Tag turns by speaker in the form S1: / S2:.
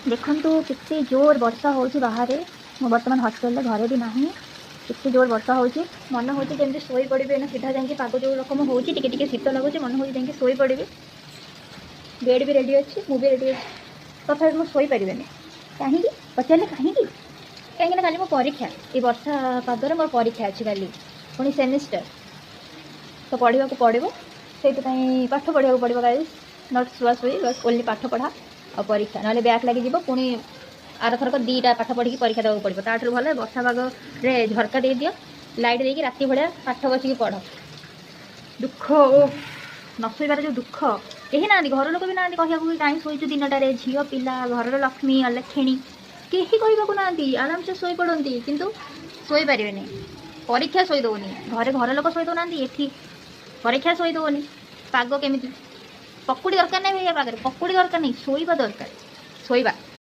S1: ଦେଖନ୍ତୁ, କେତେ ଜୋର ବର୍ଷା ହେଉଛି ବାହାରେ। ମୁଁ ବର୍ତ୍ତମାନ ହଷ୍ଟେଲରେ, ଘରେ ବି ନାହିଁ। କେତେ ଜୋର ବର୍ଷା ହେଉଛି, ମନ ହେଉଛି ଯେମିତି ଶୋଇପଡ଼ିବି ଏଇନା ସିଧା ଯାଇକି। ପାଗ ଯେଉଁ ରକମ ହେଉଛି, ଟିକେ ଟିକେ ଶୀତ ଲାଗୁଛି, ମନ ହେଉଛି ଯାଇକି ଶୋଇପଡ଼ିବି। ବେଡ଼୍ ବି ରେଡ଼ି ଅଛି, ମୁଁ ବି ରେଡ଼ି ଅଛି, ତଥାପି ମୁଁ ଶୋଇପାରିବିନି। କାହିଁକି ପଚାରିଲେ? କାହିଁକି? କାହିଁକିନା କାଲି ମୋ ପରୀକ୍ଷା। ଏଇ ବର୍ଷା ପାଗରେ ମୋର ପରୀକ୍ଷା ଅଛି କାଲି, ପୁଣି ସେମିଷ୍ଟର ତ ପଢ଼ିବାକୁ ପଡ଼ିବ। ସେଇଥିପାଇଁ ପାଠ ପଢ଼ିବାକୁ ପଡ଼ିବ ଗାଇସ୍, not ଶୁଆ ଶୁଇ, ବସ୍ ଓନ୍ଲି ପାଠ ପଢ଼ା ଆଉ ପରୀକ୍ଷା। ନହେଲେ ବ୍ୟାକ୍ ଲାଗିଯିବ। ପୁଣି ଆରଥରକ ଦୁଇଟା ପାଠ ପଢ଼ିକି ପରୀକ୍ଷା ଦେବାକୁ ପଡ଼ିବ। ତାଠାରୁ ଭଲ ବର୍ଷା ପାଗରେ ଝରକା ଦେଇଦିଅ, ଲାଇଟ୍ ଦେଇକି ରାତି ଭଳିଆ ପାଠ ବସିକି ପଢ଼। ଦୁଃଖ ଓ ନ ଶୋଇବାର ଯେଉଁ ଦୁଃଖ, କେହି ନାହାନ୍ତି, ଘର ଲୋକ ବି ନାହାନ୍ତି କହିବାକୁ କି କାହିଁ ଶୋଇଛୁ ଦିନଟାରେ। ଝିଅ ପିଲା, ଘରର ଲକ୍ଷ୍ମୀ, ଅଲକ୍ଷଣୀ, କେହି କହିବାକୁ ନାହାନ୍ତି, ଆରାମସେ ଶୋଇପଡ଼ନ୍ତି। କିନ୍ତୁ ଶୋଇପାରିବେନି, ପରୀକ୍ଷା ଶୋଇ ଦେଉନି। ଘରେ ଘର ଲୋକ ଶୋଇ ଦେଉନାହାନ୍ତି, ଏଠି ପରୀକ୍ଷା ଶୋଇ ଦେଉନି। ପାଗ କେମିତି, ପକୁଡ଼ି ଦରକାର ନାହିଁ ଭାଇ। ପାଗରେ ପକୁଡ଼ି ଦରକାର ନାହିଁ, ଶୋଇବା ଦରକାର, ଶୋଇବା।